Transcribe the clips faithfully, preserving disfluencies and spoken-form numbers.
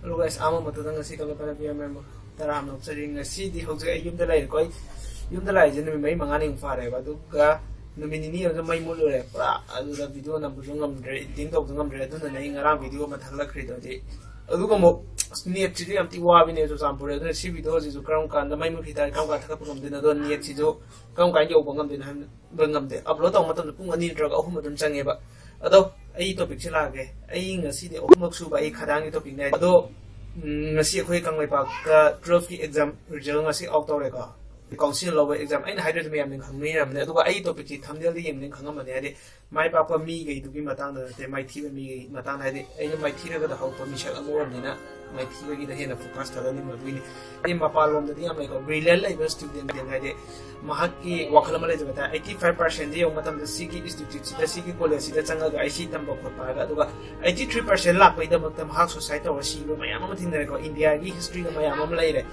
Hello guys, ꯑꯍꯥꯟꯕ ꯃꯛꯇꯗ ꯉꯁꯤ ꯀꯪꯂꯩꯄꯥꯛꯅ ꯄꯤꯕ ꯃꯌꯥꯝꯕꯨ ꯇꯔꯥꯝꯅ ꯑꯣꯛꯆꯔꯤ꯫ ꯉꯁꯤꯗꯤ ꯍꯧꯖꯤꯛ ꯑꯩ ꯌꯨꯝꯗ ꯂꯩꯔꯦꯀꯣ꯫ ꯑꯩ ꯌꯨꯝꯗ ꯂꯥꯛꯏꯁꯦ ꯅꯨꯃꯤꯠ ꯃꯔꯤ ꯃꯉꯥꯅꯤꯃꯨꯛ ꯐꯥꯔꯦꯕ꯫ ꯑꯗꯨꯒ ꯅꯨꯃꯤꯠ ꯅꯤꯅꯤ ꯑꯃꯗ ꯃꯩ ꯃꯨꯠꯂꯨꯔꯦ ꯄꯨꯔꯥ꯫ ꯑꯗꯨꯗ video ꯅꯝꯕꯁꯨ ꯉꯝꯗ꯭ꯔꯦ, editing ꯇꯧꯕꯁꯨ ꯉꯝꯗ꯭ꯔꯦ꯫ ꯑꯗꯨꯅꯅꯦ ꯑꯩ ꯉꯔꯥꯡ video ꯑꯃ ꯊꯥꯒꯠꯂꯛꯈ꯭ꯔꯤꯗꯣ꯫ ꯍꯥꯏꯗꯤ, ꯑꯗꯨꯒ ꯑꯃꯨꯛ ꯑꯁ, netꯁꯤꯁꯨ ꯌꯥꯝ ꯊꯤ ꯋꯥꯕꯤꯅꯦ ꯆꯨꯔꯆꯥꯟꯄꯨꯔꯗ꯫ ꯑꯗꯨꯅ ꯁꯤ videoꯁꯤꯁꯨ ꯀꯔꯝ ꯀꯥꯟꯗ ꯃꯩ ꯃꯨꯠꯈꯤ ꯇꯥꯔꯦ, ꯀꯔꯝ ꯀꯥꯟꯗ ꯊꯥꯒꯠꯄ ꯉꯝꯗꯣꯏꯅꯣ, ꯑꯗꯣ netꯁꯤꯁꯨ ꯀꯔꯝ ꯀꯥꯟꯗ ꯌꯧꯕ ꯉꯝꯗꯣꯏꯅꯣ ꯍꯥꯏꯕ ꯉꯝꯗꯦ꯫ Upload ꯇꯧꯕ ꯃꯇꯝꯗ ꯄꯨꯡ ꯑꯅꯤ ꯅꯠꯇ꯭ꯔꯒ ꯑꯍꯨꯝ ꯑꯗꯨꯝ ꯆꯪꯉꯦꯕ꯫ ꯑꯗꯣ ꯑꯩ topicꯁꯦ ꯂꯥꯛꯑꯒꯦ꯫ ꯑꯩ ꯉꯁꯤꯗꯤ ꯑꯍꯨꯝꯂꯛ ꯁꯨꯕ ꯑꯩ ꯈꯗꯥꯡꯒꯤ topicꯅꯦ꯫ ꯑꯗꯣ, ꯎꯝ, ꯉꯁꯤ ꯑꯩꯈꯣꯏ ꯀꯪꯂꯩꯄꯥꯛꯇ twelveꯀꯤ exam result ꯉꯁꯤ out ꯇꯧꯔꯦꯀꯣ꯫ Councilꯅ ꯂꯧꯕ exam꯫ ꯑꯩꯅ ꯍꯥꯏꯗ꯭ꯔꯁꯨ ꯃꯌꯥꯝꯅ ꯈꯪꯅꯔꯝꯅꯦ꯫ ꯑꯗꯨꯒ ꯑꯩ topicꯁꯤ thumbnailꯗ ꯌꯦꯡꯕꯅꯤꯅ ꯈꯪꯉꯝꯃꯅꯤ꯫ ꯍꯥꯏꯗꯤ, ꯃꯥꯏ ꯄꯥꯛꯄ ꯃꯤꯈꯩꯗꯨꯒꯤ ꯃꯇꯥꯡꯗ ꯅꯠꯇꯦ, ꯃꯥꯏꯊꯤꯕ ꯃꯤꯒꯤ ꯃꯇꯥꯡꯗ꯫ ꯍꯥꯏꯗꯤ, ꯑꯩꯅ ꯃꯥꯏꯊꯤꯔꯒꯗ ꯍꯧꯔꯛꯄ ꯃꯤꯁꯛ ꯑꯃ ꯑꯣꯏꯔꯕꯅꯤꯅ ꯃꯥꯏꯊꯤꯕꯒꯤꯗ ꯍꯦꯟꯅ focus ꯊꯥꯗꯅꯤꯡꯕ ꯑꯗꯨꯒꯤꯅꯤ꯫ ꯑꯩ ꯃꯄꯥꯟꯂꯣꯝꯗꯗꯤ ꯌꯥꯝ ꯂꯩꯀꯣ, brilliant ꯂꯩꯕ student ꯍꯥꯏꯗꯤ, ꯃꯍꯥꯛꯀꯤ ꯋꯥꯈꯜ ꯑꯃ ꯂꯩꯖꯕ ꯇꯥꯔꯦ꯫ Eighty five percentꯗ ꯌꯧꯕ ꯃꯇꯝꯗ ꯁꯤꯒꯤ instituteꯁꯤꯗ, ꯁꯤꯒꯤ collegeꯁꯤꯗ ꯆꯪꯉꯒ ꯑꯩ ꯁꯤ ꯇꯝꯕ ꯈꯣꯠꯄ ꯍꯥꯏꯔꯒ, ꯑꯗꯨꯒ eighty three percent ꯂꯥꯛꯄꯒꯤꯗꯃꯛꯇ ꯃꯍꯥꯛ suicide ꯇꯧꯔ ꯁꯤꯕ ꯃꯌꯥꯝ ꯑꯃ ꯊꯦꯡꯅꯔꯦꯀꯣ꯫ Indiaꯒꯤ historyꯗ ꯃꯌꯥꯝ ꯑꯃ ꯂꯩꯔꯦ,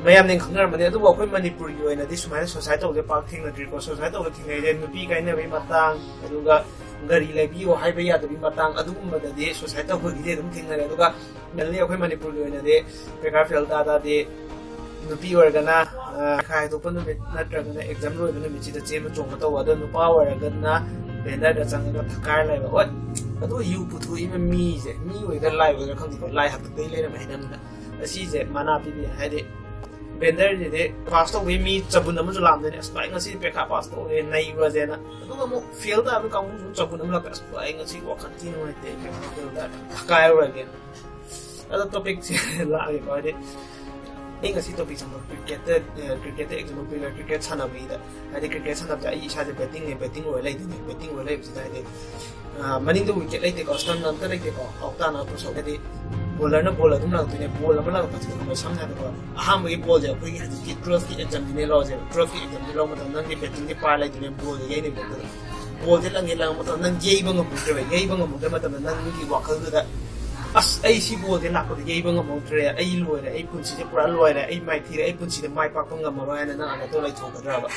ꯃꯌꯥꯝꯅ ꯈꯪꯅꯔꯝꯃꯅꯤ꯫ ꯑꯗꯨꯕꯨ ꯑꯩꯈꯣꯏ ꯃꯅꯤꯄꯨꯔꯒꯤ ꯑꯣꯏꯅꯗꯤ ꯁꯨꯃꯥꯏꯅ suicide ꯇꯧꯕꯁꯦ ꯄꯥꯛ ꯊꯦꯡꯅꯗ꯭ꯔꯤꯀꯣ꯫ Suicide ꯇꯧꯕ ꯊꯦꯡꯅꯩꯁꯦ ꯅꯨꯄꯤ ꯀꯥꯏꯅꯕꯒꯤ ꯃꯇꯥꯡ, ꯑꯗꯨꯒ ꯒꯥꯔꯤ ꯂꯩꯕꯤꯌꯣ ꯍꯥꯏꯕ ꯌꯥꯗꯕꯒꯤ ꯃꯇꯥꯡ, ꯑꯗꯨꯒꯨꯝꯕꯗꯗꯤ suicide ꯇꯧꯕꯒꯤꯗꯤ ꯑꯗꯨꯝ ꯊꯦꯡꯅꯔꯦ꯫ ꯑꯗꯨꯒ mainly ꯑꯩꯈꯣꯏ ꯃꯅꯤꯄꯨꯔꯒꯤ ꯑꯣꯏꯅꯗꯤ ꯄꯩꯈꯥ fail ꯇꯥ ꯇꯥꯗꯤ, ꯅꯨꯄꯤ ꯑꯣꯏꯔꯒꯅ, ꯑ, ꯄꯩꯈꯥ ꯍꯥꯏꯗꯣꯛꯄ ꯅꯨꯃꯤꯠ ꯅꯠꯇ꯭ꯔꯒꯅ exam ꯂꯣꯏꯕ ꯅꯨꯃꯤꯠꯁꯤꯗ ꯆꯦꯟꯕ ꯆꯣꯡꯕ ꯇꯧꯕ, ꯑꯗꯣ ꯅꯨꯄꯥ ꯑꯣꯏꯔꯒꯅ vendorꯗ ꯆꯪꯉꯒ ꯊꯛꯀꯥꯏꯔ ꯂꯩꯕ꯫ ꯍꯣꯏ, ꯑꯗꯨ ꯌꯨ ꯄꯨꯊꯣꯛꯏꯕ ꯃꯤꯁꯦ, ꯃꯤ ꯑꯣꯏꯒꯦꯔꯥ ꯂꯥꯏ ꯑꯣꯏꯒꯦꯔꯥ ꯈꯪꯗꯦꯀꯣ, ꯂꯥꯏ ꯍꯥꯛꯇꯛꯇꯒꯤ ꯂꯩꯔꯝꯕ ꯍꯩꯅꯕꯤꯗ꯫ ꯑꯁꯤꯁꯦ ꯃꯅꯥ ꯄꯤꯕ ꯌꯥꯏ꯫ ꯍꯥꯏꯗꯤ, vendorꯁꯤꯗꯤ pass ꯇꯧꯕꯒꯤ ꯃꯤ ꯆꯕꯨꯟ ꯑꯃꯁꯨ ꯂꯥꯛꯑꯝꯗꯣꯏꯅꯦ, "ꯑꯁ ꯚꯥꯏ, ꯉꯁꯤꯗꯤ ꯄꯩꯈꯥ pass ꯇꯧꯔꯦ, ꯅꯩꯕꯁꯦꯅ"꯫ ꯑꯗꯨꯒ ꯑꯃꯨꯛ fail ꯇꯥꯕ ꯀꯥꯡꯕꯨꯁꯨ ꯆꯕꯨꯟ ꯑꯃ ꯂꯥꯛꯄ, "ꯑꯁ ꯚꯥꯏ, ꯉꯁꯤ ꯋꯥꯈꯜ ꯊꯤ ꯅꯨꯡꯉꯥꯏꯇꯦ, ꯄꯩꯈꯥ fail ꯇꯥꯔꯦ, ꯊꯛꯀꯥꯏꯔꯨꯔꯒꯦ"꯫ ꯑꯗꯣ topicꯁꯦ ꯂꯥꯛꯑꯒꯦꯀꯣ꯫ ꯍꯥꯏꯗꯤ, ꯑꯩ ꯉꯁꯤ topicꯁꯦ ꯑꯃꯨꯛ cricketꯇ, ꯑ, cricketꯇ example ꯄꯤꯔꯒ, cricket ꯁꯥꯟꯅꯕꯒꯤꯗ, ꯍꯥꯏꯗꯤ, cricket ꯁꯥꯟꯅꯕꯁꯦ ꯑꯩ ꯏꯁꯥꯁꯦ battingꯅꯦ, batting ꯑꯣꯏꯔ ꯂꯩꯗꯣꯏꯅꯦ꯫ Batting ꯑꯣꯏꯔ ꯂꯩꯕꯁꯤꯗ, ꯍꯥꯏꯗꯤ, ꯑ, ꯃꯅꯤꯡꯗ wicket ꯂꯩꯇꯦꯀꯣ, stump ꯑꯝꯇ ꯂꯩꯇꯦꯀꯣ, ꯑꯥꯎꯠ ꯇꯥꯅꯕ ꯄꯣꯠꯁꯛ꯫ ꯍꯥꯏꯗꯤ, bowlerꯅ ball ꯑꯗꯨꯝ ꯂꯪꯉꯛꯇꯣꯏꯅꯦ, ball ꯑꯃ ꯂꯪꯉꯛꯄꯁꯦ, ꯑꯩꯈꯣꯏ ꯁꯝꯅ ꯍꯥꯏꯔꯕꯗꯀꯣ, ꯑꯍꯥꯟꯕꯒꯤ ballꯁꯦ ꯑꯩꯈꯣꯏꯒꯤ ꯍꯧꯖꯤꯛꯀꯤ twelveꯀꯤ examꯁꯤꯅꯦ ꯂꯧꯔꯁꯦꯕ꯫ Twelveꯀꯤ examꯁꯤ ꯂꯧꯕ ꯃꯇꯝꯗ ꯅꯪꯒꯤ battingꯒꯤ power ꯂꯩꯗꯣꯏꯅꯦ, ballꯁꯦ ꯌꯩꯅꯕ ꯃꯇꯝꯗ꯫ Ballꯁꯦ ꯂꯪꯉꯦ, ꯂꯪꯉꯛꯄ ꯃꯇꯝꯗ ꯅꯪ ꯌꯩꯕ ꯉꯝꯍꯧꯗ꯭ꯔꯦꯕ꯫ ꯌꯩꯕ ꯉꯝꯍꯧꯗ꯭ꯔ ꯃꯇꯝꯗ ꯅꯪꯒꯤ ꯋꯥꯈꯜꯗꯨꯗ, "ꯑꯁ, ꯑꯩ ꯁꯤ ballꯁꯦ ꯂꯥꯛꯄꯗ ꯌꯩꯕ ꯉꯝꯍꯧꯗ꯭ꯔꯦ, ꯑꯩ ꯂꯣꯏꯔꯦ, ꯑꯩ ꯄꯨꯟꯁꯤꯁꯦ ꯄꯨꯔꯥ ꯂꯣꯏꯔꯦ, ꯑꯩ ꯃꯥꯏꯊꯤꯔꯦ, ꯑꯩ ꯄꯨꯟꯁꯤꯗ ꯃꯥꯏ ꯄꯥꯛꯄ ꯉꯝꯃꯔꯣꯏ" ꯍꯥꯏꯅ ꯅꯪ ꯑꯗꯣ ꯂꯩꯊꯣꯛꯀꯗ꯭ꯔꯕ?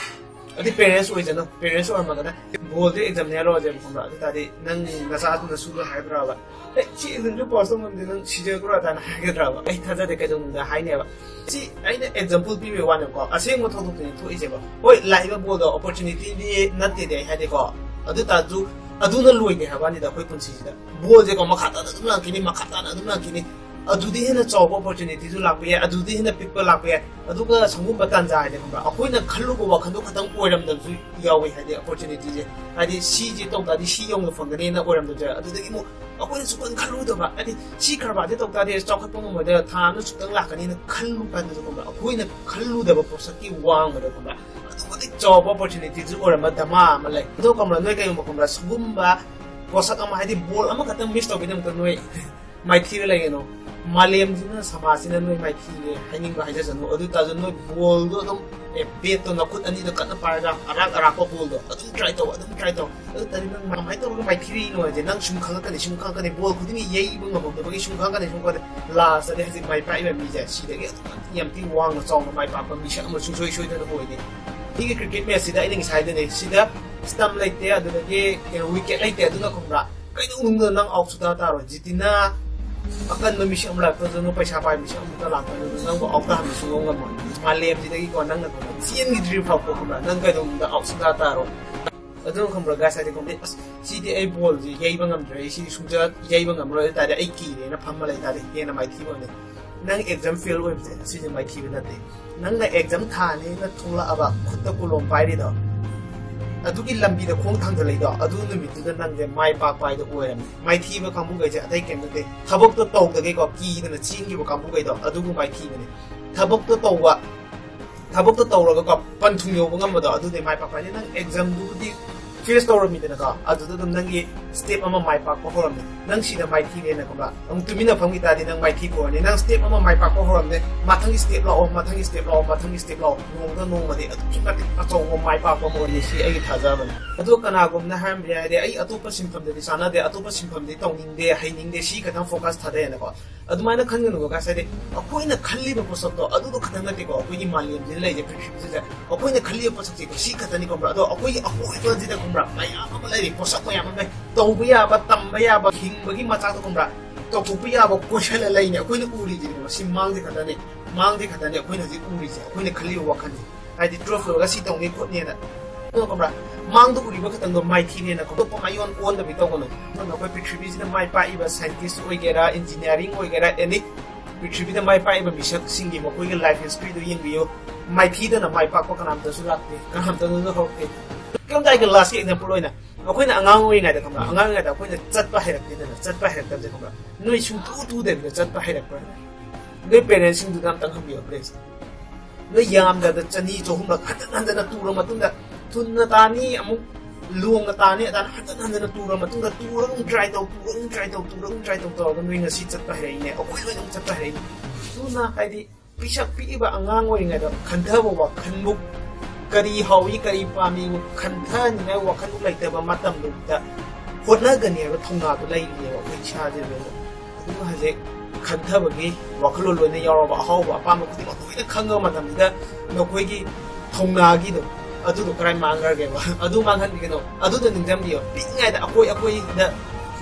ꯑꯗꯨꯗꯤ parents ꯑꯣꯏꯖꯅꯨ꯫ Parents ꯑꯣꯏꯔꯝꯃꯒꯅ ꯕꯣꯜꯗꯤ examꯅꯦ ꯍꯥꯏꯔꯛꯑꯣꯁꯦꯕ, ꯈꯪꯕ꯭ꯔꯥ? ꯑꯗꯨ ꯇꯥꯔꯗꯤ ꯅꯪ ꯅꯆꯥꯗꯨꯅ ꯁꯨꯗꯣ ꯍꯥꯏꯕ꯭ꯔꯕ? "ꯑꯦ, ꯁꯤ examꯁꯨ pass ꯇꯧ ꯉꯝꯗꯦ, ꯅꯪ ꯁꯤꯖꯈ꯭ꯔꯣ" ꯑꯗꯥꯏꯅ ꯍꯥꯏꯒꯗ꯭ꯔꯕ? ꯑꯩ ꯊꯥꯖꯗꯦ, ꯀꯩꯗꯧꯅꯨꯡꯗ ꯍꯥꯏꯅꯦꯕ꯫ ꯁꯤ ꯑꯩꯅ example ꯄꯤꯕꯒꯤ ꯋꯥꯅꯦꯕꯀꯣ, ꯑꯁꯦꯡꯕ ꯊꯧꯗꯣꯛꯇꯅꯤ ꯊꯣꯛꯏꯁꯦꯕ꯫ ꯍꯣꯏ, ꯂꯥꯛꯏꯕ ꯕꯣꯜꯗꯣ opportunityꯗꯤ ꯅꯠꯇꯦꯗꯤ ꯑꯩ ꯍꯥꯏꯗꯦꯀꯣ, ꯑꯗꯨ ꯇꯥꯔꯁꯨ ꯑꯗꯨꯅ ꯂꯣꯏꯗꯦ ꯍꯥꯏꯕ ꯋꯥꯅꯤꯗ ꯑꯩꯈꯣꯏ ꯄꯨꯟꯁꯤꯁꯤꯗ꯫ ꯕꯣꯜꯁꯦꯀꯣ, ꯃꯈꯥ ꯇꯥꯅ ꯑꯗꯨꯝ ꯂꯥꯛꯈꯤꯅꯤ, ꯃꯈꯥ ꯇꯥꯅ ꯑꯗꯨꯝ ꯂꯥꯛꯈꯤꯅꯤ꯫ ꯑꯗꯨꯗꯤ ꯍꯦꯟꯅ ꯆꯥꯎꯕ opportunityꯁꯨ ꯂꯥꯛꯄ ꯌꯥꯏ, ꯑꯗꯨꯗꯤ ꯍꯦꯟꯅ ꯄꯤꯛꯄ ꯂꯥꯛꯄ ꯌꯥꯏ꯫ ꯑꯗꯨꯒ ꯁꯪꯒꯨꯝꯕ ꯇꯥꯟꯖꯥ ꯍꯥꯏꯗꯤ, ꯈꯪꯕ꯭ꯔꯥ, ꯑꯩꯈꯣꯏꯅ ꯈꯜꯂꯨꯕ ꯋꯥꯈꯜꯗꯣ ꯈꯇꯪ ꯑꯣꯏꯔꯝꯗꯕꯁꯨ ꯌꯥꯎꯋꯤ꯫ ꯍꯥꯏꯗꯤ opportunityꯁꯦ, ꯍꯥꯏꯗꯤ ꯁꯤꯁꯦ ꯇꯧ ꯇꯥꯔꯗꯤ ꯁꯤ ꯌꯧꯅ ꯐꯪꯒꯅꯤꯅ ꯑꯣꯏꯔꯝꯗꯕꯁꯨ ꯌꯥꯏ꯫ ꯑꯗꯨꯗꯒꯤ ꯑꯃꯨꯛ ꯑꯩꯈꯣꯏꯅ ꯁꯨꯛꯈꯟ ꯈꯜꯂꯨꯗꯕ, ꯍꯥꯏꯗꯤ ꯁꯤ ꯀꯔꯕꯥꯔꯁꯦ ꯇꯧ ꯇꯥꯔꯗꯤ ꯆꯥꯎꯈꯠꯄ ꯉꯝꯃꯣꯏꯗ, ꯊꯥ ꯑꯃꯗ ꯁꯨꯛꯇꯪ ꯂꯥꯛꯀꯅꯤꯅ ꯈꯜꯂꯨ ꯀꯥꯟꯗꯁꯨ, ꯈꯪꯕ꯭ꯔꯥ, ꯑꯩꯈꯣꯏꯅ ꯈꯜꯂꯨꯗꯕ ꯄꯣꯠꯁꯛꯀꯤ ꯋꯥꯡꯃꯗ, ꯈꯪꯕ꯭ꯔꯥ, ꯑꯗꯨꯛ ꯃꯇꯤꯛ ꯆꯥꯎꯕ opportunityꯁꯨ ꯑꯣꯏꯔꯝꯕ ꯗꯃꯥ ꯑꯃ ꯂꯩ꯫ ꯑꯗꯣ, ꯈꯪꯕ꯭ꯔꯥ, ꯅꯣꯏ ꯀꯩꯒꯨꯝꯕ, ꯈꯪꯕ꯭ꯔꯥ, ꯁꯤꯒꯨꯝꯕ ꯄꯣꯠꯁꯛ ꯑꯃ, ꯍꯥꯏꯗꯤ ꯕꯣꯜ ꯑꯃꯈꯛꯇꯪ miss ꯇꯧꯕꯒꯤꯗꯃꯛꯇ ꯅꯣꯏ ꯃꯥꯏꯊꯤꯔ ꯂꯩꯒꯅꯣ꯫ ꯃꯥꯂꯦꯝꯁꯤꯅ, ꯁꯃꯥꯖꯁꯤꯅ ꯅꯣꯏ ꯃꯥꯏꯊꯤꯔꯦ ꯍꯥꯏꯅꯤꯡꯕ ꯍꯥꯏꯖꯁꯅꯨ꯫ ꯑꯗꯨ ꯑꯣꯏꯇꯥꯔꯁꯨ ꯅꯣꯏ ꯕꯣꯜꯗꯣ ꯑꯗꯨꯝ, ꯑꯦ, batꯇꯣ ꯅꯈꯨꯠ ꯑꯅꯤꯗꯣ ꯀꯟꯅ ꯄꯥꯏꯔꯒ ꯑꯔꯥꯛ ꯑꯔꯥꯛꯄ ꯕꯣꯜꯗꯣ ꯑꯗꯨꯝ try ꯇꯧ, ꯑꯗꯨꯝ try ꯇꯧ꯫ ꯑꯗꯨ ꯇꯥꯔꯗꯤ ꯅꯪ ꯀꯃꯥꯏꯅ ꯇꯧꯔꯒ ꯃꯥꯏꯊꯤꯔꯤꯅꯣ ꯍꯥꯏꯁꯦ ꯅꯪ ꯁꯨꯝ ꯈꯪꯉꯛꯀꯅꯤ, ꯁꯨꯝ ꯈꯪꯉꯛꯀꯅꯤ꯫ ꯕꯣꯜ ꯈꯨꯗꯤꯡꯒꯤ ꯌꯩꯕ ꯉꯝꯃꯛꯇꯕꯒꯤ ꯁꯨꯝ ꯈꯪꯉꯛꯀꯅꯤ, ꯁꯨꯝ ꯈꯪꯉꯛꯀꯅꯤ꯫ Lastꯇꯗꯤ ꯍꯧꯖꯤꯛ ꯃꯥꯏ ꯄꯥꯛꯏꯕ ꯃꯤꯁꯦ ꯁꯤꯗꯒꯤ ꯑꯗꯨꯝ ꯌꯥꯝ ꯊꯤ ꯋꯥꯡꯅ ꯆꯥꯎꯅ ꯃꯥꯏ ꯄꯥꯛꯄ ꯃꯤꯁꯛ ꯑꯃ ꯁꯨꯡꯁꯣꯏ ꯁꯣꯏꯗꯅ ꯑꯣꯏꯅꯤ꯫ ꯁꯤꯒꯤ cricket matchꯁꯤꯗ ꯑꯩꯅ ꯉꯁꯥꯏ ꯍꯥꯏꯗꯨꯅꯦ, ꯁꯤꯗ stump ꯂꯩꯇꯦ, ꯑꯗꯨꯗꯒꯤ ꯀꯩꯅꯣ, wicket ꯂꯩꯇꯦ꯫ ꯑꯗꯨꯅ, ꯈꯪꯕ꯭ꯔꯥ, ꯀꯩꯗꯧꯅꯨꯡꯗ ꯅꯪ out ꯁꯨꯡꯇꯥ ꯇꯥꯔꯣꯏ꯫ ꯖꯤꯇꯤꯅ ꯑꯀꯟꯕ ꯃꯤꯁꯛ ꯑꯃ ꯂꯥꯛꯇꯗꯅ, ꯄꯩꯁꯥ ꯄꯥꯏꯕ ꯃꯤꯁꯛ ꯑꯃꯠꯇ ꯂꯥꯛꯇꯗꯅ ꯅꯪꯕꯨ out ꯇꯥꯍꯟꯕ ꯁꯨꯡꯉꯝ ꯉꯝꯃꯣꯏ꯫ ꯃꯥꯂꯦꯝꯁꯤꯗꯒꯤꯀꯣ ꯅꯪꯅ, ꯈꯪꯕ꯭ꯔꯥ, ꯆꯦꯟꯈꯤꯗ꯭ꯔꯤꯕ ꯐꯥꯎꯕ, ꯈꯪꯕ꯭ꯔꯥ, ꯅꯪ ꯀꯩꯗꯧꯅꯨꯡꯗ out ꯁꯨꯡꯇꯥ ꯇꯥꯔꯣꯏ꯫ ꯑꯗꯨꯅ, ꯈꯪꯕ꯭ꯔꯥ, guys, ꯍꯥꯏꯗꯤ, ꯈꯪꯗꯦ, "ꯑꯁ, ꯁꯤꯗꯤ ꯑꯩ ꯕꯣꯜꯁꯦ ꯌꯩꯕ ꯉꯝꯗ꯭ꯔꯦ, ꯑꯩ ꯁꯤꯗꯤ ꯁꯨꯡꯆꯠ ꯌꯩꯕ ꯉꯝꯃꯔꯣꯏ" ꯍꯥꯏ ꯇꯥꯔꯗꯤ, "ꯑꯩ ꯀꯤꯔꯦꯅ" ꯐꯝꯃ ꯂꯩ ꯇꯥꯔꯗꯤ ꯍꯦꯟꯅ ꯃꯥꯏꯊꯤꯕ ꯑꯣꯏꯅꯤ꯫ ꯅꯪ exam fail ꯑꯣꯏꯕꯁꯦ ꯑꯁꯤꯁꯦ ꯃꯥꯏꯊꯤꯕ ꯅꯠꯇꯦ꯫ ꯅꯪꯅ exam ꯊꯥꯅꯤꯅ ꯊꯣꯛꯂꯛꯑꯕ, ꯈꯨꯠꯇ ꯀꯣꯂꯣꯝ ꯄꯥꯏꯔꯤꯗꯣ, ꯑꯗꯨꯒꯤ ꯂꯝꯕꯤꯗ ꯈꯣꯡ ꯊꯥꯡꯖꯜꯂꯛꯏꯗꯣ, ꯑꯗꯨ ꯅꯨꯃꯤꯠꯇꯨꯗ ꯅꯪꯁꯦ ꯃꯥꯏ ꯄꯥꯛꯄ ꯍꯥꯏꯗꯣ ꯑꯣꯏꯔꯝꯅꯤ꯫ ꯃꯥꯏꯊꯤꯕ ꯀꯥꯡꯕꯨꯈꯩꯁꯦ ꯑꯇꯩ ꯀꯩꯝ ꯅꯠꯇꯦ, ꯊꯕꯛꯇꯣ ꯇꯧꯗꯒꯩꯀꯣ ꯀꯤꯗꯅ ꯆꯦꯟꯈꯤꯕ ꯀꯥꯡꯕꯨꯈꯩꯗꯣ, ꯑꯗꯨꯕꯨ ꯃꯥꯏꯊꯤꯕꯅꯦ꯫ ꯊꯕꯛꯇꯣ ꯇꯧꯕ, ꯊꯕꯛꯇꯣ ꯇꯧꯔꯒꯀꯣ ꯄꯟꯊꯨꯡ ꯌꯧꯕ ꯉꯝꯕꯗꯣ, ꯑꯗꯨꯗꯤ ꯃꯥꯏ ꯄꯥꯛꯄ ꯍꯥꯏꯗꯤ꯫ ꯅꯪ examꯗꯨꯕꯨꯗꯤ ꯐꯦꯁ ꯇꯧꯔꯝꯃꯤꯗꯅꯀꯣ, ꯑꯗꯨꯗ ꯑꯗꯨꯝ ꯅꯪꯒꯤ ꯁ꯭ꯇꯦꯞ ꯑꯃ ꯃꯥꯏ ꯄꯥꯛꯄ ꯍꯧꯔꯝꯃꯦ꯫ ꯅꯪ ꯁꯤꯗ ꯃꯥꯏꯊꯤꯔꯦꯅ ꯈꯪꯕ꯭ꯔꯥ? ꯑꯃꯨꯛ ꯇꯨꯃꯤꯟꯅ ꯐꯝꯈꯤ ꯇꯥꯔꯗꯤ ꯅꯪ ꯃꯥꯏꯊꯤ ꯄꯣꯔꯅꯤ꯫ ꯅꯪ ꯁ꯭ꯇꯦꯞ ꯑꯃ ꯃꯥꯏ ꯄꯥꯛꯄ ꯍꯧꯔꯝꯃꯦ, ꯃꯊꯪꯒꯤ ꯁ꯭ꯇꯦꯞ ꯂꯥꯛꯑꯣ, ꯃꯊꯪꯒꯤ ꯁ꯭ꯇꯦꯞ ꯂꯥꯛꯑꯣ, ꯃꯊꯪꯒꯤ ꯁ꯭ꯇꯦꯞ ꯂꯥꯛꯑꯣ꯫ ꯅꯣꯡꯃꯗ ꯅꯣꯡꯃꯗꯤ ꯑꯗꯨꯛꯀꯤ ꯃꯇꯤꯛ ꯑꯆꯧꯕ ꯃꯥꯏ ꯄꯥꯛꯄ ꯑꯃ ꯑꯣꯏꯅꯤ, ꯁꯤ ꯑꯩꯒꯤ ꯊꯥꯖꯕꯅꯤ꯫ ꯑꯗꯣ ꯀꯅꯥꯒꯨꯝꯕꯅ ꯍꯥꯏꯔꯝꯕ ꯌꯥꯏꯗꯤ, "ꯑꯩ ꯑꯇꯣꯞꯄ ꯁꯤꯟꯐꯝꯗꯗꯤ ꯆꯥꯟꯅꯗꯦ, ꯑꯇꯣꯞꯄ ꯁꯤꯟꯐꯝꯗꯤ ꯇꯧꯅꯤꯡꯗꯦ, ꯍꯩꯅꯤꯡꯗꯦ, ꯁꯤ ꯈꯛꯇꯪ ꯐꯣꯀꯁ ꯊꯥꯗꯩꯌꯦꯅꯀꯣ"꯫ ꯑꯗꯨꯃꯥꯏꯅ ꯈꯟꯒꯅꯨꯕ ꯀꯥꯏꯁ ꯍꯥꯏꯗꯤ, ꯑꯩꯈꯣꯏꯅ ꯈꯜꯂꯤꯕ ꯄꯣꯠꯁꯛꯇꯣ ꯑꯗꯨꯗꯣ ꯈꯛꯇꯪ ꯅꯠꯇꯦꯀꯣ꯫ ꯑꯩꯈꯣꯏꯒꯤ ꯃꯥꯂꯦꯝꯁꯤꯗ ꯂꯩꯔꯤꯁꯦ, ꯄ꯭ꯔꯤꯊꯤꯕꯤꯁꯤꯗ ꯑꯩꯈꯣꯏꯅ ꯈꯜꯂꯤꯕ ꯄꯣꯠꯁꯛꯁꯦꯀꯣ, ꯁꯤ ꯈꯛꯇꯅꯤ ꯈꯪꯕ꯭ꯔꯥ? ꯑꯗꯣ ꯑꯩꯈꯣꯏꯒꯤ ꯑꯀꯣꯏꯕꯁꯤꯗ ꯈꯪꯕ꯭ꯔꯥ, ꯃꯌꯥꯝ ꯑꯃ ꯂꯩꯔꯤ, ꯄꯣꯠꯁꯛ ꯃꯌꯥꯝ ꯑꯃ ꯂꯩ, ꯇꯧꯕ ꯌꯥꯕ, ꯇꯝꯕ ꯌꯥꯕ, ꯍꯤꯡꯕꯒꯤ ꯃꯆꯥꯛꯇꯣ ꯈꯪꯕ꯭ꯔꯥ, ꯇꯧꯊꯣꯛꯄ ꯌꯥꯕ ꯀꯣꯏꯁꯜꯂ ꯂꯩꯅꯦ꯫ ꯑꯩꯈꯣꯏꯅ ꯎꯔꯤꯁꯤꯗꯤ ꯈꯪꯕ꯭ꯔꯥ, ꯁꯤ ꯃꯥꯡꯁꯦ ꯈꯛꯇꯅꯤ, ꯃꯥꯡꯁꯦ ꯈꯛꯇꯅꯤ ꯑꯩꯈꯣꯏꯅ ꯍꯧꯖꯤꯛ ꯎꯔꯤꯁꯦ, ꯑꯩꯈꯣꯏꯅ ꯈꯜꯂꯤꯕ ꯋꯥꯈꯜꯁꯦ꯫ ꯍꯥꯏꯗꯤ ꯇꯨꯋꯦꯜꯐ ꯂꯣꯏꯔꯒ ꯁꯤ ꯇꯧꯅꯤ ꯈꯣꯠꯅꯤꯅ꯫ ꯑꯗꯣ ꯈꯪꯕ꯭ꯔꯥ? ꯃꯥꯡꯗ ꯎꯔꯤꯕ ꯈꯛꯇꯪꯗꯣ ꯃꯥꯏꯊꯤꯅꯦꯅ ꯈꯣꯇꯣꯛꯄ ꯃꯥꯏꯌꯣꯟ ꯑꯣꯟꯗꯕꯤ ꯇꯧꯒꯅꯨ꯫ ꯑꯗꯨꯅ ꯑꯩꯈꯣꯏ ꯄ꯭ꯔꯤꯊꯤꯕꯤꯁꯤꯗ ꯃꯥꯏ ꯄꯥꯛꯏꯕ ꯁꯥꯏꯟꯇꯤꯁ ꯑꯣꯏꯒꯦꯔꯥ, ꯏꯟꯖꯤꯅꯤꯌꯥꯔꯤꯡ ꯑꯣꯏꯒꯦꯔꯥ, ꯑꯦꯅꯤ ꯄ꯭ꯔꯤꯊꯤꯕꯤꯗ ꯃꯥꯏ ꯄꯥꯛꯏꯕ ꯃꯤꯁꯛꯁꯤꯡꯒꯤ ꯃꯈꯣꯏꯒꯤ ꯂꯥꯏꯐ ꯍꯤꯁꯇ꯭ꯔꯤꯗꯣ ꯌꯦꯡꯕꯤꯌꯨ꯫ ꯃꯥꯏꯊꯤꯗꯅ ꯃꯥꯏ ꯄꯥꯛꯄ ꯀꯅꯥꯝꯇꯁꯨ ꯂꯥꯛꯇꯦ, ꯀꯅꯥꯝꯇꯅꯁꯨ ꯍꯧꯔꯛꯇꯦ꯫ ꯀꯔꯤꯝꯇ ꯑꯩꯒꯤ ꯂꯥꯁꯀꯤ ꯑꯦꯛꯖꯥꯝꯄꯜ ꯑꯣꯏꯅ, ꯑꯩꯈꯣꯏꯅ ꯑꯉꯥꯡ ꯑꯣꯏꯔꯤꯉꯩꯗ ꯈꯪꯕ꯭ꯔꯥ, ꯑꯉꯥꯡ ꯑꯣꯏꯔꯤꯉꯩꯗ ꯑꯩꯈꯣꯏꯅ ꯆꯠꯄ ꯍꯩꯔꯛꯇꯦꯗꯅ, ꯆꯠꯄ ꯍꯩꯔꯛꯇꯕꯁꯦ ꯈꯪꯕ꯭ꯔꯥ, ꯅꯣꯏ ꯁꯨꯡꯇꯨ ꯇꯨꯗꯕꯤꯗ ꯆꯠꯄ ꯍꯩꯔꯛꯄ꯭ꯔꯥ? ꯅꯣꯏ ꯄꯦꯔꯦꯟꯁꯁꯤꯡꯗꯨꯗ ꯑꯝꯇꯪ ꯍꯪꯕꯤꯌꯣ, ꯄ꯭ꯂꯤꯖ꯫ ꯅꯣꯏ ꯌꯥꯝꯗ꯭ꯔꯕꯗ ꯆꯅꯤ, ꯆꯍꯨꯝꯂꯛ ꯍꯟꯖꯟ ꯍꯟꯖꯟꯅ ꯇꯨꯔ ꯃꯇꯨꯡꯗ, ꯊꯨꯅ ꯇꯥꯅꯤ, ꯑꯃꯨꯛ ꯂꯣꯡꯅ ꯇꯥꯅꯤ, ꯑꯗꯥꯅ ꯍꯟꯖꯟ ꯍꯟꯖꯟꯅ ꯇꯨꯔ ꯃꯇꯨꯡꯗ, ꯇꯨꯔꯒ ꯑꯃꯨꯛ ꯇ꯭ꯔꯥꯏ ꯇꯧ, ꯇꯨꯔꯒ ꯑꯃꯨꯛ ꯇ꯭ꯔꯥꯏ ꯇꯧ, ꯇꯨꯔꯒ ꯑꯃꯨꯛ ꯇ꯭ꯔꯥꯏ ꯇꯧ ꯇꯧꯔꯒ ꯅꯣꯏ ꯉꯁꯤ ꯆꯠꯄ ꯍꯩꯔꯛꯏꯅꯦ, ꯑꯩꯈꯣꯏ ꯂꯣꯏꯅ ꯑꯃꯨꯛ ꯆꯠꯄ ꯍꯩꯔꯛꯏꯅꯦ꯫ ꯑꯗꯨꯅ ꯍꯥꯏꯗꯤ ꯄꯤꯁꯛ ꯄꯤꯛꯏꯕ ꯑꯉꯥꯡ ꯑꯣꯏꯔꯤꯉꯩꯗ ꯈꯟꯊꯕ ꯋꯥꯈꯜꯕꯨ, ꯀꯔꯤ ꯍꯥꯎꯏ, ꯀꯔꯤ ꯄꯥꯝꯃꯤ ꯈꯟꯊꯅꯤꯡꯉꯥꯏ ꯋꯥꯈꯜꯕꯨ ꯂꯩꯇꯕ ꯃꯇꯝꯗꯨꯗ ꯍꯣꯠꯅꯒꯅꯤ ꯍꯥꯏꯕ ꯊꯧꯅꯥꯗꯨ ꯂꯩꯔꯤꯅꯦꯕ ꯑꯩꯈꯣꯏ ꯏꯁꯥꯁꯦ ꯂꯣꯏꯅ꯫ ꯑꯗꯨꯒ ꯍꯧꯖꯤꯛ ꯈꯟꯊꯕꯒꯤ ꯋꯥꯈꯜꯂꯣꯟ ꯂꯣꯏꯅ ꯌꯥꯎꯔꯕ, ꯑꯍꯥꯎꯕ ꯑꯄꯥꯝꯕ ꯈꯨꯗꯤꯡꯃꯛ ꯂꯣꯏꯅ ꯈꯪꯉꯕ ꯃꯇꯝꯁꯤꯗ ꯅꯈꯣꯏꯒꯤ ꯊꯧꯅꯥꯒꯤꯗꯣ ꯑꯗꯨꯗꯣ ꯀꯔꯥꯏ ꯃꯥꯡꯈ꯭ꯔꯒꯦꯕ? ꯑꯗꯨ ꯃꯥꯡꯍꯟꯕꯤꯒꯅꯣ꯫ ꯑꯗꯨꯗ ꯅꯤꯡꯁꯤꯡꯕꯤꯌꯣ, ꯄꯤꯛꯏꯉꯩꯗ ꯑꯩꯈꯣꯏ ꯑꯩꯈꯣꯏꯗ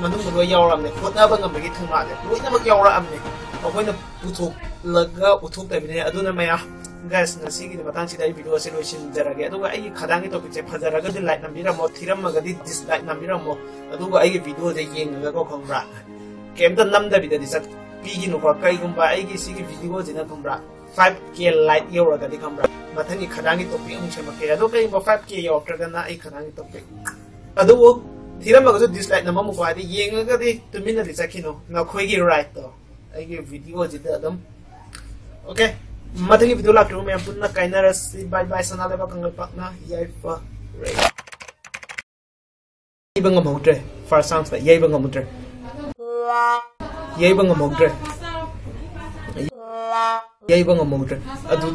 ꯃꯅꯨꯡꯗ ꯂꯣꯏ ꯌꯥꯎꯔꯕꯅꯦ꯫ ꯍꯣꯠꯅꯕ ꯉꯝꯕꯒꯤ ꯊꯧꯅꯥꯁꯦ ꯂꯣꯏꯅꯃꯛ ꯌꯥꯎꯔꯛꯑꯕꯅꯦ꯫ ꯑꯩꯈꯣꯏꯅ ꯄꯨꯊꯣꯛꯂꯒ ꯎꯠꯊꯣꯛꯇꯕꯅꯦ꯫ ꯑꯗꯨꯅ ꯃꯌꯥꯝ, ꯒꯥꯏꯁ, ꯉꯁꯤꯒꯤꯗꯤ ꯃꯇꯥꯡꯁꯤꯗ ꯑꯩ ꯚꯤꯗꯤꯑꯣ ꯑꯁꯦ ꯂꯣꯏꯁꯤꯟꯖꯔꯒꯦ꯫ ꯑꯗꯨꯒ ꯑꯩꯒꯤ ꯈꯗꯥꯡꯒꯤ ꯇꯣꯄꯤꯛꯁꯦ ꯐꯖꯔꯒꯗꯤ ꯂꯥꯏꯛ ꯅꯝꯕꯤꯔꯝꯃꯣ, ꯊꯤꯔꯝꯃꯒꯗꯤ ꯗꯤꯁꯂꯥꯏꯛ ꯅꯝꯕꯤꯔꯝꯃꯣ꯫ ꯑꯗꯨꯒ ꯑꯩꯒꯤ ꯚꯤꯗꯤꯑꯣꯁꯦ ꯌꯦꯡꯉꯒꯀꯣ, ꯈꯪꯕ꯭ꯔꯥ, ꯀꯩꯝꯇ ꯅꯝꯗꯕꯤꯗꯗꯤ ꯆꯠꯄꯤꯒꯤꯅꯨꯀꯣ꯫ ꯀꯩꯒꯨꯝꯕ ꯑꯩꯒꯤ ꯁꯤꯒꯤ ꯚꯤꯗꯤꯑꯣꯁꯤꯅ, ꯈꯪꯕ꯭ꯔꯥ, ꯐꯥꯏꯚ ꯀꯦ ꯂꯥꯏꯛ ꯌꯧꯔꯒꯗꯤ, ꯈꯪꯕ꯭ꯔꯥ, ꯃꯊꯪꯒꯤ ꯈꯗꯥꯡꯒꯤ ꯇꯣꯄꯤꯛ ꯑꯃꯨꯛ ꯁꯦꯝꯃꯛꯀꯦ꯫ ꯑꯗꯣ ꯀꯩꯒꯨꯝꯕ ꯐꯥꯏꯚ ꯀꯦ ꯌꯧꯔꯛꯇ꯭ꯔꯒꯅ ꯑꯩ ꯈꯗꯥꯡꯒꯤ ꯇꯣꯄꯤꯛ, ꯑꯗꯨꯕꯨ ꯊꯤꯔꯝꯃꯒꯁꯨ ꯗꯤꯁꯂꯥꯏꯛ ꯅꯝꯃꯝꯃꯨꯀꯣ꯫ ꯍꯥꯏꯗꯤ ꯌꯦꯡꯉꯒꯗꯤ ꯇꯨꯃꯤꯟꯅꯗꯤ ꯆꯠꯈꯤꯅꯨ, ꯅꯈꯣꯏꯒꯤ ꯔꯥꯏꯠꯇꯣ꯫ ꯑꯩꯒꯤ ꯚꯤꯗꯤꯑꯣꯁꯤꯗ ꯑꯗꯨꯝ, ꯑꯣꯀꯦ, ꯃꯊꯪꯒꯤ ꯚꯤꯗꯤꯑꯣ ꯂꯥꯛꯇ꯭ꯔꯤꯕ ꯃꯌꯥꯝ ꯄꯨꯟꯅ ꯀꯥꯏꯅꯔꯁꯤ꯫ ꯕꯥꯏ ꯕꯥꯏ, ꯁꯅꯥ ꯂꯩꯕꯥꯛ ꯀꯪꯂꯩꯄꯥꯛꯅ ꯌꯥꯏꯐꯔꯦ꯫ ꯌꯩꯕ ꯉꯝꯍꯧꯗ꯭ꯔꯦ꯫ First chance ꯇ ꯌꯩꯕ ꯉꯝꯍꯧꯗ꯭ꯔꯦ꯫ ꯌꯩꯕ ꯉꯝꯍꯧꯗ꯭ꯔꯦ꯫ ꯌꯩꯕ ꯉꯝꯍꯧꯗ꯭ꯔꯦ꯫ ꯑꯗꯨ